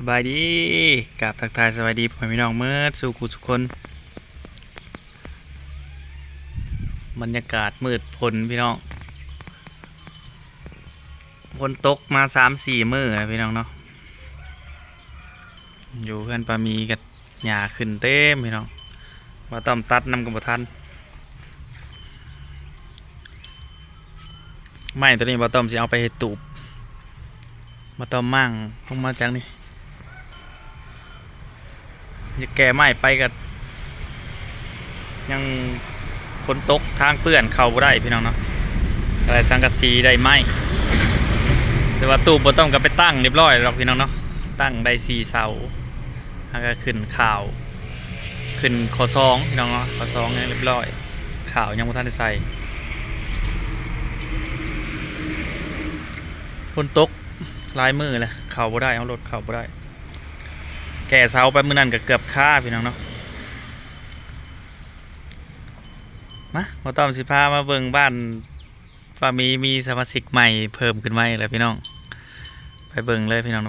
ສະບາຍດີ ກາບທັກທາຍສະບາຍດີພໍ່ແມ່ພີ່ນ້ອງໝົດສູ່ຜູ້ສູ່ຄົນ. ບັນຍາກາດມືດຝົນພີ່ນ້ອງ, ຝົນຕົກມາສາມສີ່ມື້ແລ້ວພີ່ນ້ອງເນາະ. ຢູ່ເຮືອນປ້າມີກໍ ຫຍ້າຂຶ້ນເຕັມພີ່ນ້ອງ, ບ່າວຕ້ອມຕັດນຳກໍບໍ່ທັນ. ໄມ້ຕົວນີ້ບ່າວຕ້ອມຊິເອົາໄປເຮັດຕູບ, ບ່າວຕ້ອມມ້າງລົງມາຈາກນີ້. ຢາກແກ່ໄມ້ໄປກໍຍັງຝົນຕົກ ທາງເປື້ອນເຂົ້າບໍ່ໄດ້ພີ່ນ້ອງເນາະ, ກໍໄດ້ສັງກະສີໄດ້ໄມ້. ແຕ່ວ່າຕູບບ່າວຕ້ອມກໍໄປຕັ້ງຮຽບຮ້ອຍແລ້ວພີ່ນ້ອງເນາະ, ຕັ້ງໄດ້ສີ່ເສົາ. ແລ້ວກໍຂຶ້ນຂ່າວ ຂຶ້ນຂໍ້ສອງພີ່ນ້ອງເນາະ, ຂໍ້ສອງຍັງຮຽບຮ້ອຍ, ຂ່າວຍັງບໍ່ທັນໄດ້ໃສ່. ຝົນຕົກຫຼາຍມື້ແລ້ວ ເຂົ້າບໍ່ໄດ້, ເອົາລົດເຂົ້າບໍ່ໄດ້. ແກ່ເສົາໄປມື້ນັ້ນກໍເກືອບຄາພີ່ນ້ອງເນາະ. ມາ ບ່າວຕ້ອມຊິພາມາເບິ່ງບ້ານ ວ່າມີ ມີສະມາຊິກໃໝ່ເພີ່ມຂຶ້ນມາອີກແລ້ວພີ່ນ້ອງ, ໄປເບິ່ງເລີຍພີ່ນ້ອງ.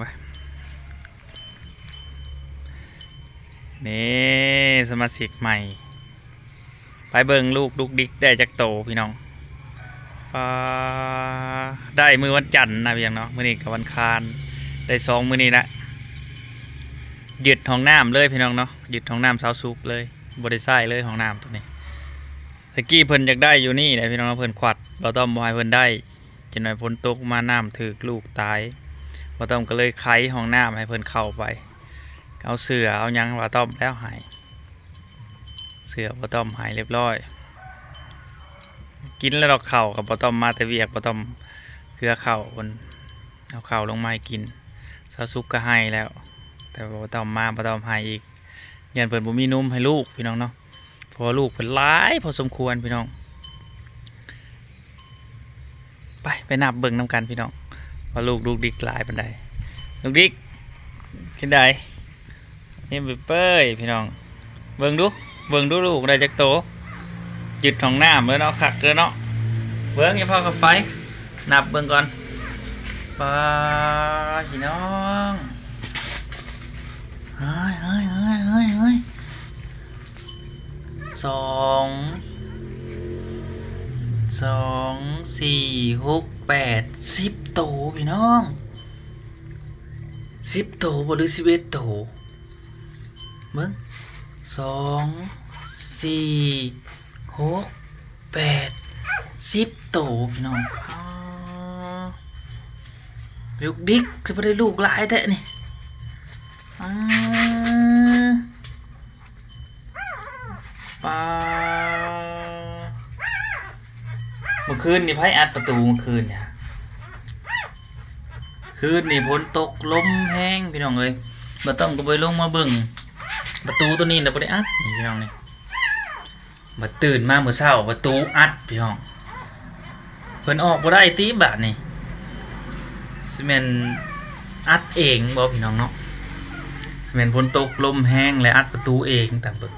ນີ້ສະມາຊິກໃໝ່, ໄປເບິ່ງລູກດຸກດິກໄດ້ຈັກໂຕພີ່ນ້ອງ. ປາ ໄດ້ມື້ວັນຈັນນະພີ່ນ້ອງເນາະ, ມື້ນີ້ກໍວັນຄານ, ໄດ້ສອງມື້ນີ້ລະ. ຍຶດຫ້ອງນ້ຳເລີຍພີ່ນ້ອງເນາະ, ຍຶດຫ້ອງນ້ຳຊາວສຸກເລີຍ, ບໍ່ໄດ້ໃຊ້ເລີຍຫ້ອງນ້ຳໂຕນີ້. ຕະກີ້ເພິ່ນຢາກໄດ້ຢູ່ນີ້ແຫຼະພີ່ນ້ອງ, ເພິ່ນຂວັດ ບ່າວຕ້ອມບໍ່ໃຫ້ເພິ່ນໄດ້. ຈັກໜ້ອຍຝົນຕົກມານ້ຳຖືກລູກຕາຍ, ບ່າວຕ້ອມກໍເລີຍໄຂຫ້ອງນ້ຳໃຫ້ເພິ່ນເຂົ້າໄປ, ເອົາເສື້ອເອົາຫຍັງບ່າວຕ້ອມແລ້ວໃຫ້, ເສື້ອບ່າວຕ້ອມໃຫ້ຮຽບຮ້ອຍ. ກິນແລ້ວດອກເຂົ້າ, ກໍບ່າວຕ້ອມມາແຕ່ວຽກ ບ່າວຕ້ອມເຄືອເຂົ້າເພິ່ນ, ເອົາເຂົ້າລົງມາໃຫ້ກິນ. ຊາວສຸກກໍໃຫ້ແລ້ວ ແຕ່ວ່າບໍ່ຕ້ອມມາ ບໍ່ຕ້ອມໃຫ້ອີກ, ຢ້ານເພິ່ນບໍ່ມີນົມໃຫ້ລູກພີ່ນ້ອງເນາະ, ເພາະວ່າລູກເພິ່ນຫຼາຍພໍສົມຄວນພີ່ນ້ອງ. ໄປ ໄປນັບເບິ່ງນຳກັນພີ່ນ້ອງ ວ່າລູກດຸກດິກຫຼາຍປານໃດ. ດຸກດິກ ເປັນໃດ? ນີ້ເປີຍພີ່ນ້ອງ, ເບິ່ງດູ ເບິ່ງດູລູກໄດ້ຈັກໂຕ. ຍຶດຫ້ອງນ້ຳເລີຍເນາະ, ຄັກເລີຍເນາະ. ເບິ່ງ ຢ່າພາກັນໄປ ນັບເບິ່ງກ່ອນ. ປາ ພີ່ນ້ອງ ເຮີ້ຍ ເຮີ້ຍ ເຮີ້ຍ ເຮີ້ຍ ເຮີ້ຍ ສອງ ສອງ ສີ່ ຫົກ ແປດ ສິບໂຕພີ່ນ້ອງ, ສິບໂຕບໍ່ ຫຼື ສິບເອັດໂຕ? ເບິ່ງ ສອງ ສີ່ ຫົກ ແປດ ສິບໂຕພີ່ນ້ອງ. ອ້າ ດຸກດິກ ຄືບໍ່ໄດ້ລູກຫຼາຍແທ້ນີ້. ອ້າ ປາ ເມື່ອຄືນນີ້ໃຜອັດປະຕູເມື່ອຄືນນີ້? ຄືນນີ້ຝົນຕົກລົມແຮງພີ່ນ້ອງເອີຍ, ບ່າວຕ້ອມກໍບໍ່ໄດ້ລົງມາເບິ່ງ. ປະຕູໂຕນີ້ລະບໍ່ໄດ້ອັດນີ້ພີ່ນ້ອງນີ້. ບາດຕື່ນມາມື້ເຊົ້າປະຕູອັດພີ່ນ້ອງ, ເພິ່ນອອກບໍ່ໄດ້ຕິບາດນີ້. ຊິແມ່ນອັດເອງບໍ່ພີ່ນ້ອງເນາະ? ຊິແມ່ນຝົນຕົກລົມແຮງແລ້ວອັດປະຕູເອງ, ຕາມເບິ່ງ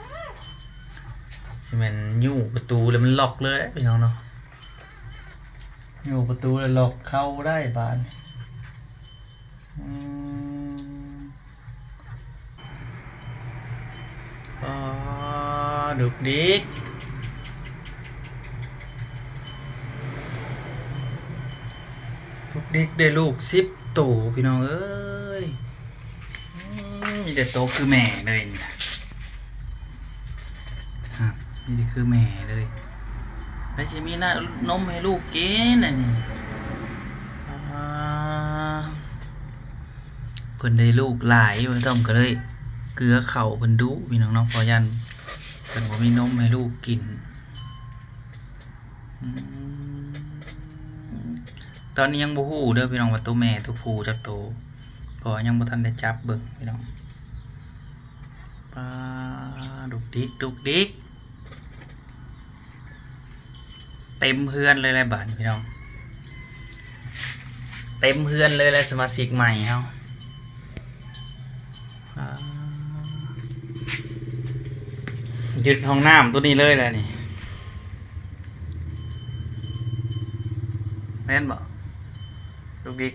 ຊິແມ່ນຍູ້ປະຕູແລ້ວມັນລັອກເລີຍພີ່ນ້ອງເນາະ, ຍູ້ປະຕູແລ້ວລັອກເຂົ້າບໍ່ໄດ້ບາດນີ້. ອືມ ອໍ ດຸກດິກ ດຸກດິກໄດ້ລູກສິບໂຕພີ່ນ້ອງເອີຍ. ອືມ ມີແຕ່ໂຕຄືແມ່ເລີຍນີ້ນະ, ຮະ ມີແຕ່ຄືແມ່ເລີຍ. ໃຜຊິມີນະ ນົມໃຫ້ລູກກິນອັນນີ້. ອ່າ ເພິ່ນໄດ້ລູກຫຼາຍ ບ່າວຕ້ອມກໍເລີຍເກືອເຂົ້າເພິ່ນດຸພີ່ນ້ອງເນາະ, ເພາະຢ້ານເພິ່ນບໍ່ມີນົມໃຫ້ລູກກິນ. ອືມ ຕອນນີ້ຍັງບໍ່ຮູ້ເດີພີ່ນ້ອງວ່າໂຕແມ່ໂຕຜູ້ຈັກໂຕ, ເພາະວ່າຍັງບໍ່ທັນໄດ້ຈັບເບິ່ງພີ່ນ້ອງ. ປາ ດຸກດິກ ດຸກດິກ ເຕັມເຮືອນເລີຍແຫຼະບາດນີ້ພີ່ນ້ອງ, ເຕັມເຮືອນເລີຍແຫຼະສະມາຊິກໃໝ່ເຮົາ. ອ່າ ຍຶດຫ້ອງນ້ຳໂຕນີ້ເລີຍແຫຼະນີ້, ແມ່ນບໍ່? ດຸກດິກ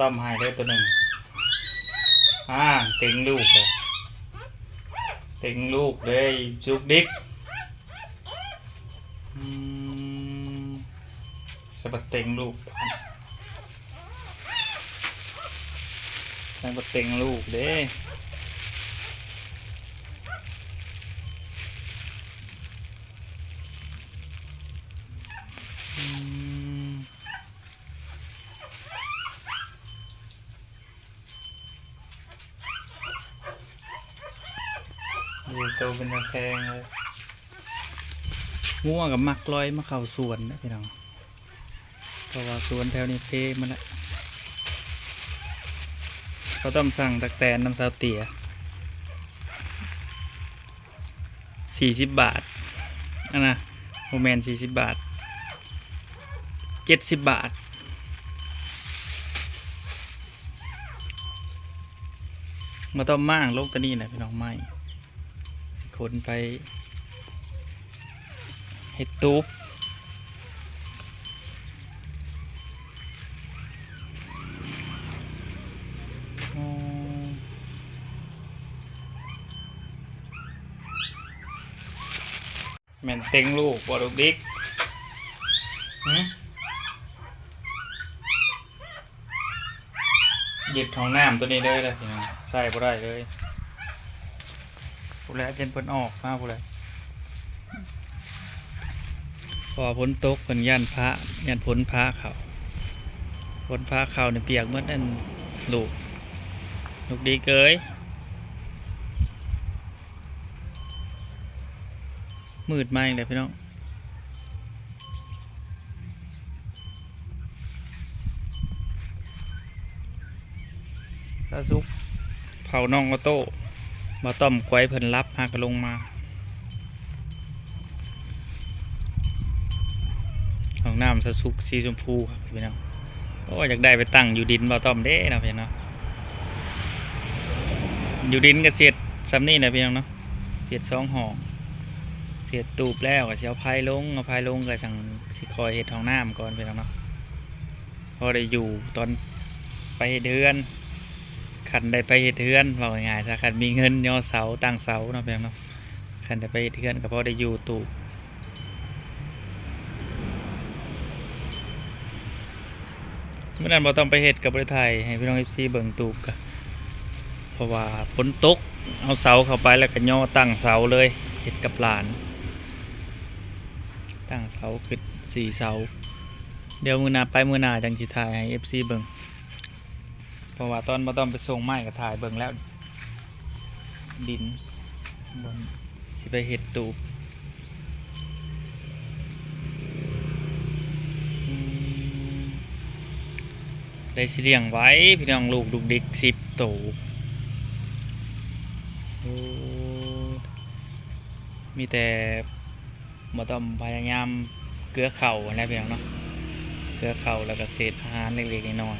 ຕ້ອມໃຫ້ເດີໂຕໜຶ່ງ. ອ່າ ເຕັງລູກເດີ ເຕັງລູກເດີ ຈຸກດິກ. ອືມ ໃສ່ບັກເຕັງລູກ ໃສ່ບັກເຕັງລູກເດ້. ອືມ ນີ້ໂຕເປັນຕາແພງເລີຍ. ງົວກໍມັກລອຍມາເຂົ້າສວນເດ້ພີ່ນ້ອງ ເພາະວ່າສວນແຖວນີ້ເພໝົດແລ້ວ. ເຂົາຕ້ອງສັ່ງຕັກແຕນນຳສາວເຕຍ ສີ່ສິບບາດ ອັນນະ ບໍ່ແມ່ນສີ່ສິບບາດ ເຈັດສິບບາດ. ມາຕ້ອມມ້າງລົງຕານີ້ນະພີ່ນ້ອງ ໄມ້ ຊິຂົນໄປເຮັດຕູບ. ອໍ ແມ່ນເຕັງລູກບໍ່ລູກດິກ? ຫື? ຍຶດຫ້ອງນ້ຳໂຕນີ້ເລີຍເດີພີ່ນ້ອງ ໃຊ້ບໍ່ໄດ້ເລີຍ. ຜູ້ແລະ ເພິ່ນອອກມາຜູ້ແລະ ເພາະວ່າຝົນຕົກ ເພິ່ນຢ້ານພະ ຢ້ານຝົນພະເຂົ້າ ຝົນພະເຂົ້ານີ້ປຽກໝົດ ອັນ ລູກ ລູກດິກເອີຍ. ມືດມາອີກແລ້ວພີ່ນ້ອງ. ສາວສຸກເຝົ້ານ້ອງອອໂຕ້ ບ່າວຕ້ອມກວຍເພິ່ນຫຼັບ ຫາກະລົງມາ. ຫ້ອງນ້ຳສາວສຸກສີຊົມພູຄັກພີ່ນ້ອງ. ໂອ້ ຢາກໄດ້ໄປຕັ້ງຢູ່ດິນບ່າວຕ້ອມເດ້ເນາະພີ່ນ້ອງເນາະ. ຢູ່ດິນກໍເສັດຊ່ຳນີ້ແຫຼະພີ່ນ້ອງເນາະ ເສັດສອງຫ້ອງ ເສັດຕູບແລ້ວກໍຊິເອົາໄພລົງ ເອົາໄພລົງກໍຈັ່ງຊິຄ່ອຍເຮັດຫ້ອງນ້ຳກ່ອນພີ່ນ້ອງເນາະ. ພໍໄດ້ຢູ່ຕອນໄປເຮັດເຮືອນ ຄັນໄດ້ໄປເຮັດເຮືອນ ເວົ້າງ່າຍໆຊະ ຄັນມີເງິນຍໍເສົາຕັ້ງເສົາເນາະພີ່ນ້ອງເນາະ. ຄັນໄດ້ໄປເຮັດເຮືອນກໍພໍໄດ້ຢູ່ຕູບ ມື້ນັ້ນບໍ່ຕ້ອງໄປເຮັດ ກໍບໍ່ໄດ້ຖ່າຍໃຫ້ພີ່ນ້ອງເອັຟຊີເບິ່ງຕູບ ກໍເພາະວ່າຝົນຕົກ ເອົາເສົາເຂົ້າໄປແລ້ວກໍຍໍຕັ້ງເສົາເລີຍ ເຮັດກັບຫຼານ ຕັ້ງເສົາຂຶ້ນສີ່ເສົາ. ດຽວມື້ໜ້າໄປ ມື້ໜ້າຈັ່ງຊິຖ່າຍໃຫ້ເອັຟຊີເບິ່ງ ເພາະວ່າຕອນບໍ່ຕ້ອງໄປສົ່ງໄມ້ກໍຖ່າຍເບິ່ງແລ້ວ ດິນບ່ອນຊິໄປເຮັດຕູບ. ອືມ ໄດ້ຊິລ້ຽງໄວ້ພີ່ນ້ອງ ລູກດຸກດິກສິບໂຕ. ໂອ້ ມີແຕ່ ບໍ່ຕ້ອງພະຍາຍາມເກືອເຂົ້າຫັ້ນແຫຼະພີ່ນ້ອງເນາະ ເກືອເຂົ້າແລ້ວກໍເສດອາຫານເລັກໆນ້ອຍ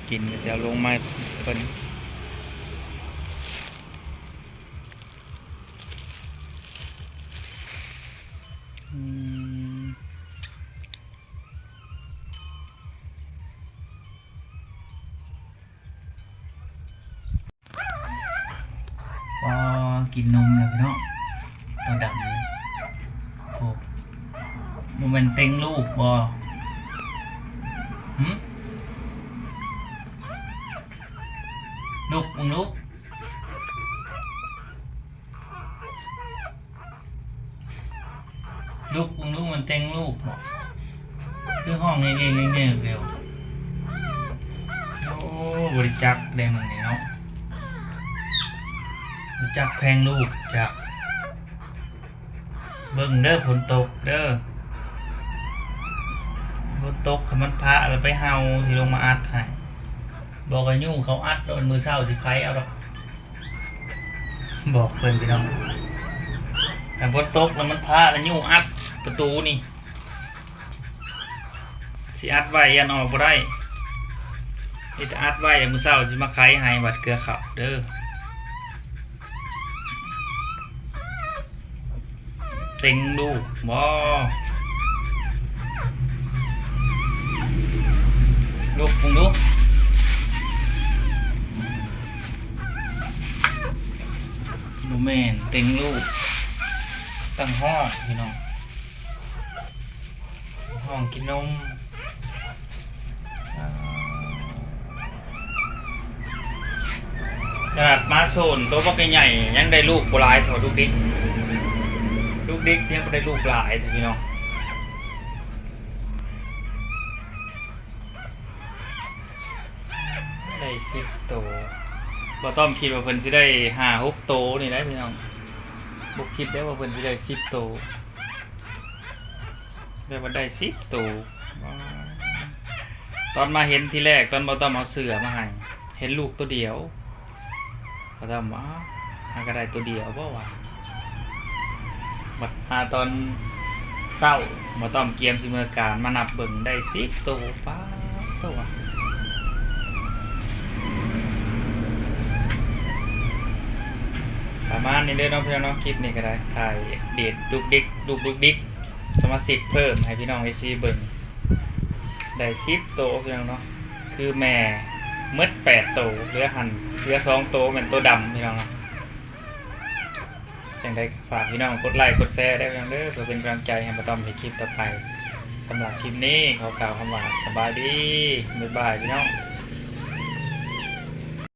ໆ ກິນກໍຊິເອົາລົງມາເພິ່ນ. ອືມ ອໍ ກິນນົມແລ້ວພີ່ນ້ອງ ໂຕດຳນີ້. ໂອ້ ບໍ່ແມ່ນເຕັງລູກບໍ່? ຫຶ ລຸກ ເບິ່ງລຸກ. ລຸກ ເບິ່ງລຸກ ມັນເຕັງລູກບໍ່? ຄືຮ້ອງແງກໆແງກໆຢູ່. ໂອ້ ບໍ່ໄດ້ຈັກເດ້ມື້ນີ້ເນາະ ບໍ່ຈັກແພງລູກຈັກ. ເບິ່ງເດີ ຝົນຕົກເດີ ຝົນຕົກ ຄັນມັນພະແລ້ວໄປເຫົ່າ ຊິລົງມາອັດໃຫ້. ບອກໃຫ້ຍູ້ເຂົາອັດໂລດ ມື້ເຊົ້າຊິໄຂເອົາດອກ. ບອກເພິ່ນພີ່ນ້ອງ ຖ້າຝົນຕົກແລ້ວມັນພະແລ້ວຍູ້ອັດປະຕູນີ້ ຊິອັດໄວ້ ຢ້ານອອກບໍ່ໄດ້ ມີແຕ່ອັດໄວ້ ມື້ເຊົ້າຊິມາໄຂໃຫ້ ບັດເກືອເຂົ້າເດີ. ເຕັງລູກບໍ່? ລຸກ ເບິ່ງດູ. ບໍ່ແມ່ນເຕັງລູກ ຕັ້ງຮ້ອງພີ່ນ້ອງ ຮ້ອງກິນນົມ. ຂະໜາດມາໂຊນໂຕບັກໃຫຍ່ໆ ຍັງໄດ້ລູກບໍ່ຫຼາຍເທົ່າດຸກດິກ ດຸກດິກຍັງບໍ່ໄດ້ລູກຫຼາຍເທື່ອພີ່ນ້ອງ. ໄດ້ສິບໂຕ ບໍ່ຕ້ອມຄິດວ່າເພິ່ນຊິໄດ້ຫ້າຫົກໂຕນີ້ແຫຼະພີ່ນ້ອງ ບໍ່ຄິດໄດ້ວ່າເພິ່ນຊິໄດ້ສິບໂຕ ແບບວ່າໄດ້ສິບໂຕ. ຕອນມາເຫັນທີແລກ ຕອນບໍ່ຕ້ອມເອົາເສື້ອມາໃຫ້ ເຫັນລູກໂຕດຽວ ບໍ່ຕ້ອມວ່າ ຫາກະໄດ້ໂຕດຽວບໍ່ວະ. ບັດມາຕອນເຊົ້າ ບໍ່ຕ້ອມກຽມຊິເມືອການ ມານັບເບິ່ງໄດ້ສິບໂຕ. ປາດໂທ້ ປະມານນີ້ເດີເນາະພີ່ນ້ອງເນາະ ຄລິບນີ້ກໍໄດ້ ຖ່າຍເດດດຸກດິກ ລູກດຸກດິກ ສະມາຊິກເພີ່ມໃຫ້ພີ່ນ້ອງເອັຟຊີເບິ່ງ ໄດ້ສິບໂຕພີ່ນ້ອງເນາະ ຄືແມ່ໝົດແປດໂຕ ເຫຼືອຫັ້ນ ເຫຼືອສອງໂຕແມ່ນໂຕດຳພີ່ນ້ອງເນາະ. ຈັ່ງໃດກໍຝາກພີ່ນ້ອງກົດໄລກົດແຊເດີພີ່ນ້ອງເດີ ເພື່ອເປັນກຳລັງໃຈໃຫ້ບ່າວຕ້ອມເຮັດຄລິບຕໍ່ໄປ. ສຳລັບຄລິບນີ້ຂໍກ່າວຄຳວ່າສະບາຍດີ ບາຍບາຍພີ່ນ້ອງ.